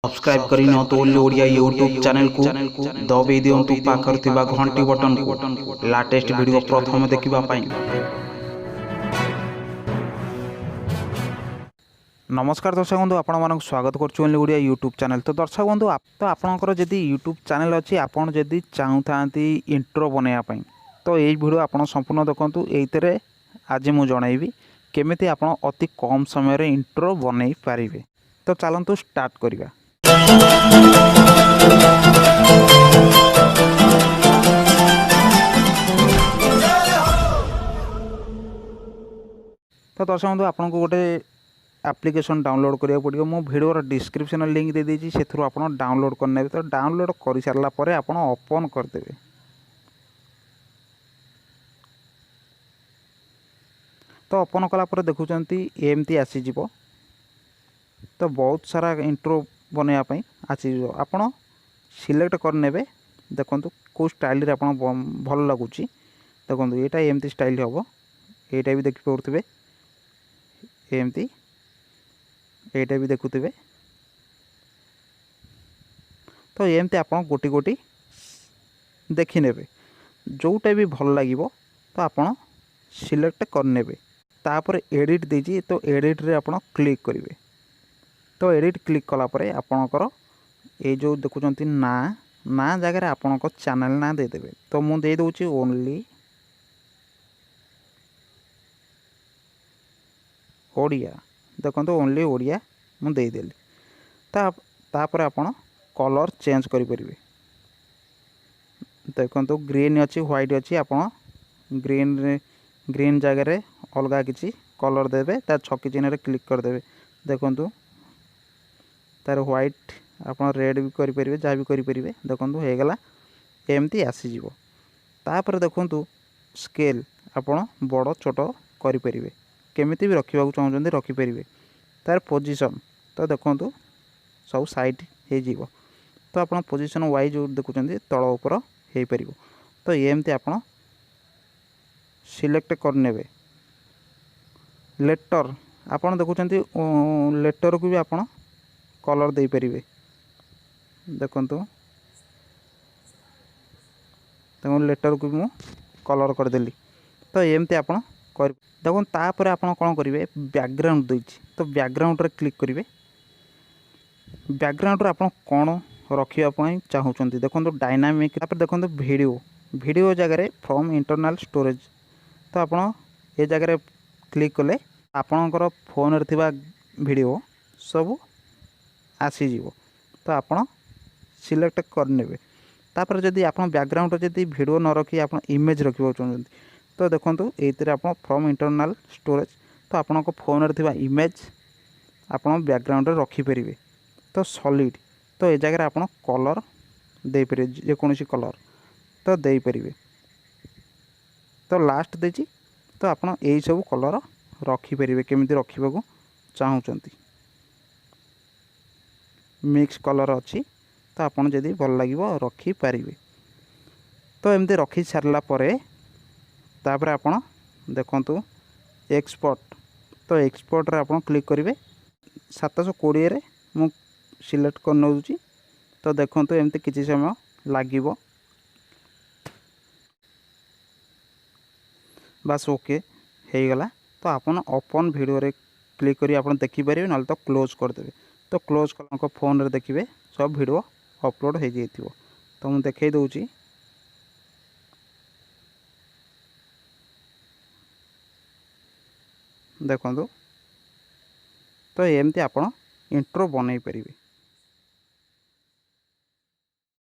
Subscribe କରି ନିଅନ୍ତୁ only Odia YouTube ଚ୍ୟାନେଲକୁ, ଦବେଇ ଦିଅନ୍ତୁ ପାଖରେ ଥିବା ଘଣ୍ଟି ବଟନକୁ ଲାଟେଷ୍ଟ ଭିଡ଼ିଓ ପ୍ରଥମେ ଦେଖିବା ପାଇଁ। ନମସ୍କାର ଦର୍ଶକ ବନ୍ଧୁ, ଆପଣମାନଙ୍କୁ ସ୍ୱାଗତ କରୁଛୁ ଓନ୍ଲି ଓଡ଼ିଆ ୟୁଟ୍ୟୁବ୍ ଚ୍ୟାନେଲ୍। ତ ଦର୍ଶକ ବନ୍ଧୁ, ତ ଆପଣଙ୍କର ଯଦି ୟୁଟ୍ୟୁବ୍ ଚ୍ୟାନେଲ୍ ଅଛି, ଆପଣ ଯଦି ଚାହୁଁଥାନ୍ତି ଇଣ୍ଟ୍ରୋ ବନେଇବା ପାଇଁ, ତ ଏଇ ଭିଡ଼ିଓ ଆପଣ ସମ୍ପୂର୍ଣ୍ଣ ଦେଖନ୍ତୁ। ଏଇଥିରେ ଆଜି ମୁଁ ଜଣାଇବି କେମିତି ଆପଣ ଅତି କମ୍ ସମୟରେ ଇଣ୍ଟ୍ରୋ ବନେଇ ପାରିବେ। ତ ଚାଲନ୍ତୁ ଷ୍ଟାର୍ଟ କରିବା। ତ ଦର୍ଶକ ବନ୍ଧୁ, ଆପଣଙ୍କୁ ଗୋଟେ ଆପ୍ଲିକେସନ୍ ଡାଉନଲୋଡ଼୍ କରିବାକୁ ପଡ଼ିବ। ମୁଁ ଭିଡ଼ିଓର ଡିସ୍କ୍ରିପ୍ସନ୍ରେ ଲିଙ୍କ୍ ଦେଇଦେଇଛି, ସେଥିରୁ ଆପଣ ଡାଉନଲୋଡ଼୍ କରିନେବେ। ତ ଡାଉନଲୋଡ଼୍ କରିସାରିଲା ପରେ ଆପଣ ଓପନ୍ କରିଦେବେ। ତ ଓପନ୍ କଲା ପରେ ଦେଖୁଛନ୍ତି ଏମିତି ଆସିଯିବ। ତ ବହୁତ ସାରା ଇଣ୍ଟ୍ରୋ ବନେଇବା ପାଇଁ ଆସିଯିବ, ଆପଣ ସିଲେକ୍ଟ କରିନେବେ। ଦେଖନ୍ତୁ କେଉଁ ଷ୍ଟାଇଲ୍ରେ ଆପଣ ଭଲ ଲାଗୁଛି। ଦେଖନ୍ତୁ, ଏଇଟା ଏମିତି ଷ୍ଟାଇଲ୍ ହେବ, ଏଇଟା ବି ଦେଖିପାରୁଥିବେ ଏମିତି, ଏଇଟା ବି ଦେଖୁଥିବେ। ତ ଏମିତି ଆପଣ ଗୋଟି ଗୋଟି ଦେଖିନେବେ, ଯେଉଁଟା ବି ଭଲ ଲାଗିବ ତ ଆପଣ ସିଲେକ୍ଟ କରିନେବେ। ତାପରେ ଏଡ଼ିଟ୍ ଦେଇଛି, ତ ଏଡ଼ିଟ୍ରେ ଆପଣ କ୍ଲିକ୍ କରିବେ। ତ ଏଡ଼ିଟ୍ କ୍ଲିକ୍ କଲା ପରେ ଆପଣଙ୍କର ଏଇ ଯେଉଁ ଦେଖୁଛନ୍ତି ନାଁ, ନାଁ ଜାଗାରେ ଆପଣଙ୍କ ଚ୍ୟାନେଲ୍ ନାଁ ଦେଇଦେବେ। ତ ମୁଁ ଦେଇଦେଉଛି ଓନ୍ଲି ଓଡ଼ିଆ। ଦେଖନ୍ତୁ, ଓନ୍ଲି ଓଡ଼ିଆ ମୁଁ ଦେଇଦେଲି। ତାପରେ ଆପଣ କଲର୍ ଚେଞ୍ଜ କରିପାରିବେ। ଦେଖନ୍ତୁ, ଗ୍ରୀନ୍ ଅଛି, ହ୍ୱାଇଟ୍ ଅଛି। ଆପଣ ଗ୍ରୀନ୍ରେ, ଗ୍ରୀନ୍ ଜାଗାରେ ଅଲଗା କିଛି କଲର୍ ଦେବେ, ତା ଛକି ଚିହ୍ନରେ କ୍ଲିକ୍ କରିଦେବେ। ଦେଖନ୍ତୁ, ତାର ହ୍ୱାଇଟ୍, ଆପଣ ରେଡ଼୍ ବି କରିପାରିବେ, ଯାହା ବି କରିପାରିବେ। ଦେଖନ୍ତୁ, ହେଇଗଲା, ଏମିତି ଆସିଯିବ। ତାପରେ ଦେଖନ୍ତୁ ସ୍କେଲ୍, ଆପଣ ବଡ଼ ଛୋଟ କରିପାରିବେ, କେମିତି ବି ରଖିବାକୁ ଚାହୁଁଛନ୍ତି ରଖିପାରିବେ। ତାର ପୋଜିସନ୍ ତ ଦେଖନ୍ତୁ ସବୁ ସାଇଡ଼୍ ହେଇଯିବ। ତ ଆପଣ ପୋଜିସନ୍ ୱାଇଜ୍ ଯେଉଁ ଦେଖୁଛନ୍ତି ତଳ ଉପର ହେଇପାରିବ। ତ ଏମିତି ଆପଣ ସିଲେକ୍ଟ କରିନେବେ। ଲେଟର୍ ଆପଣ ଦେଖୁଛନ୍ତି, ଲେଟର୍କୁ ବି ଆପଣ କଲର୍ ଦେଇପାରିବେ। ଦେଖନ୍ତୁ, ଦେଖନ୍ତୁ, ଲେଟର୍କୁ ବି ମୁଁ କଲର୍ କରିଦେଲି। ତ ଏମିତି ଆପଣ କରି ଦେଖନ୍ତୁ। ତାପରେ ଆପଣ କ'ଣ କରିବେ? ବ୍ୟାକଗ୍ରାଉଣ୍ଡ ଦେଇଛି, ତ ବ୍ୟାକଗ୍ରାଉଣ୍ଡରେ କ୍ଲିକ୍ କରିବେ। ବ୍ୟାକଗ୍ରାଉଣ୍ଡରେ ଆପଣ କ'ଣ ରଖିବା ପାଇଁ ଚାହୁଁଛନ୍ତି? ଦେଖନ୍ତୁ, ଡାଇନାମିକ୍। ତାପରେ ଦେଖନ୍ତୁ ଭିଡ଼ିଓ, ଭିଡ଼ିଓ ଜାଗାରେ ଫ୍ରମ୍ ଇଣ୍ଟରନାଲ୍ ଷ୍ଟୋରେଜ୍। ତ ଆପଣ ଏ ଜାଗାରେ କ୍ଲିକ୍ କଲେ ଆପଣଙ୍କର ଫୋନ୍ରେ ଥିବା ଭିଡ଼ିଓ ସବୁ ଆସିଯିବ। ତ ଆପଣ ସିଲେକ୍ଟ କରିନେବେ। ତାପରେ ଯଦି ଆପଣ ବ୍ୟାକଗ୍ରାଉଣ୍ଡରେ ଯଦି ଭିଡ଼ିଓ ନ ରଖି ଆପଣ ଇମେଜ୍ ରଖିବାକୁ ଚାହୁଁଛନ୍ତି, ତ ଦେଖନ୍ତୁ ଏଇଥିରେ ଆପଣ ଫ୍ରମ୍ ଇଣ୍ଟରନାଲ୍ ଷ୍ଟୋରେଜ୍, ତ ଆପଣଙ୍କ ଫୋନ୍ରେ ଥିବା ଇମେଜ୍ ଆପଣ ବ୍ୟାକଗ୍ରାଉଣ୍ଡରେ ରଖିପାରିବେ। ତ ସଲିଡ଼, ତ ଏ ଜାଗାରେ ଆପଣ କଲର୍ ଦେଇପାରିବେ, ଯେକୌଣସି କଲର୍ ତ ଦେଇପାରିବେ। ତ ଲାଷ୍ଟ ଦେଇଛି, ତ ଆପଣ ଏଇସବୁ କଲର୍ ରଖିପାରିବେ, କେମିତି ରଖିବାକୁ ଚାହୁଁଛନ୍ତି। ମିକ୍ସ କଲର୍ ଅଛି, ତ ଆପଣ ଯଦି ଭଲ ଲାଗିବ ରଖିପାରିବେ। ତ ଏମିତି ରଖି ସାରିଲା ପରେ ତାପରେ ଆପଣ ଦେଖନ୍ତୁ ଏକ୍ସପୋର୍ଟ, ତ ଏକ୍ସପୋର୍ଟରେ ଆପଣ କ୍ଲିକ୍ କରିବେ। 720ରେ ମୁଁ ସିଲେକ୍ଟ କରିନେଉଛି। ତ ଦେଖନ୍ତୁ, ଏମିତି କିଛି ସମୟ ଲାଗିବ। ବାସ୍, ଓକେ ହେଇଗଲା। ତ ଆପଣ ଓପନ୍ ଭିଡ଼ିଓରେ କ୍ଲିକ୍ କରି ଆପଣ ଦେଖିପାରିବେ, ନହେଲେ ତ କ୍ଲୋଜ୍ କରିଦେବେ। ତ କ୍ଲୋଜ୍ କଲେ ଫୋନ୍ରେ ଦେଖିବେ ସବୁ ଭିଡ଼ିଓ ଅପଲୋଡ଼ ହେଇଯାଇଥିବ। ତ ମୁଁ ଦେଖାଇ ଦେଉଛି। ଦେଖନ୍ତୁ, ତ ଏମିତି ଆପଣ ଇଣ୍ଟ୍ରୋ ବନେଇ ପାରିବେ।